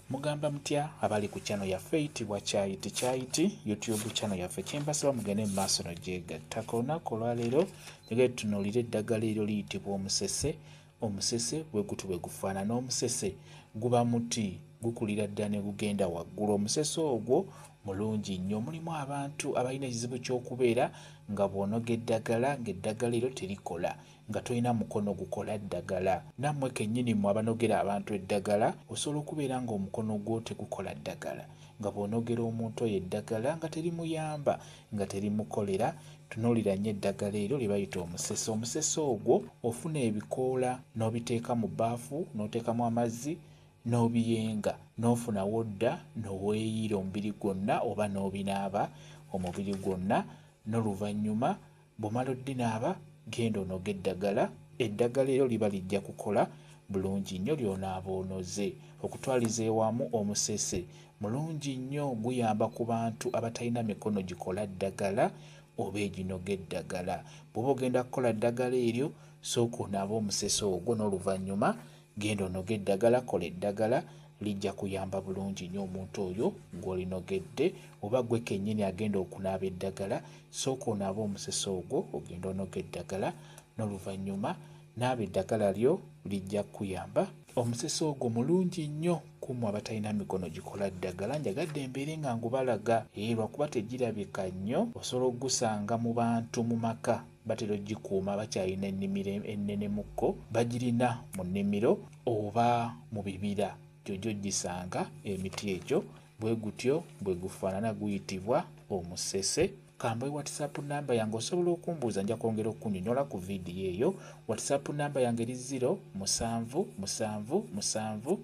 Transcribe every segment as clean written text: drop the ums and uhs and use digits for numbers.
Mugamba mutya abali ku channel yaffe eyitibwa Kyayiti Kyayiti YouTube channel yaffe? Kyembasaba mugende mu maaso nogyegattako. Olunaku olwaleero njagala tutunuulire eddagala eryo liyitibwa omusese. Omusese bwe guti bwe gufaanana. Omusese guba muti, gukulira ddala ne gugenda waggulu. Omusese ogwo mulungi nnyo. Mulimu abantu abalina ekizibu ky'okubeera nga bw'onoga eddagala ng'eddagala eryo terikola, nga tolina mukono gukola ddagala. Nammwe kennyini mmwe abanogera abantu eddagala, osobola okubeera ng'omukono gwo tegukola ddagala, nga bw'onogera omuntu oyo eddagala nga terimuyamba, nga terimukolera. Tunuulira nnyo eddagala eryo lye bayita omusese. Omusese ogwo ofuna ebikoola n'obiteeka mu bbaafu, n'oteekamu amazzi n'obiyenga, n'ofuna wodda n'oweeyiira omubiri gwonna oba n'obinaaba omubiri gwonna. N'oluvannyuma bw'omala oddinaaba, genda onoge eddagala. Eddagala eryo liba lijja kukola bulungi nnyo ly'onaaba onoze. Okutwaliza ewamu, omusese mulungi nnyo, guyamba ku bantu abatalina mikono gikola ddagala oba eginoga eddagala. Bw'oba ogenda kukola ddagala eryo, sooka onaabe omusese ogwo, n'oluvannyuma genda onoge eddagala, kola eddagala, lijja kuyamba bulungi nnyo omuntu oyo gw'olinogedde. Oba gwe kennyini agenda okunaaba eddagala, sooka onaabe omusese ogwo, ogenda onoga eddagala, n'oluvannyuma naaba eddagala lyo, lijja kukuyamba. Omusese ogwo mulungi nnyo ku mmwe abatalina mikono gikola ddagala. Njagadde embeere nga ngubalaga, lwakuba tegirabika nnyo. Osobola okugusanga mu bantu mu maka, batera ogikuuma, bakyalina ennimiro ennenemukko, bagirina mu nnimiro oba mu bibira, gy'ojja ogisanga emiti egyo. Bwe gutyo bwe gufaanana, guyitibwa omusese. Kambawe WhatsApp namba yange, osobola okumbuuza, nja kwongera okunnyonnyola ku vidiyo eyo. WhatsApp namba yange eri 0 7 7 7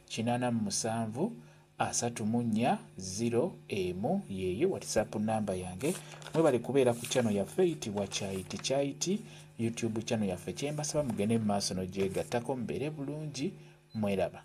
87 34 0 1, yeeyo WhatsApp namba yange. Mwebale kubeera ku channel yaffe eyitibwa Kyayiti Kyayiti YouTube channel yaffe. Kyembasaba mugende mu maaso n'ogyegattako, mubeere bulungi, mweraba.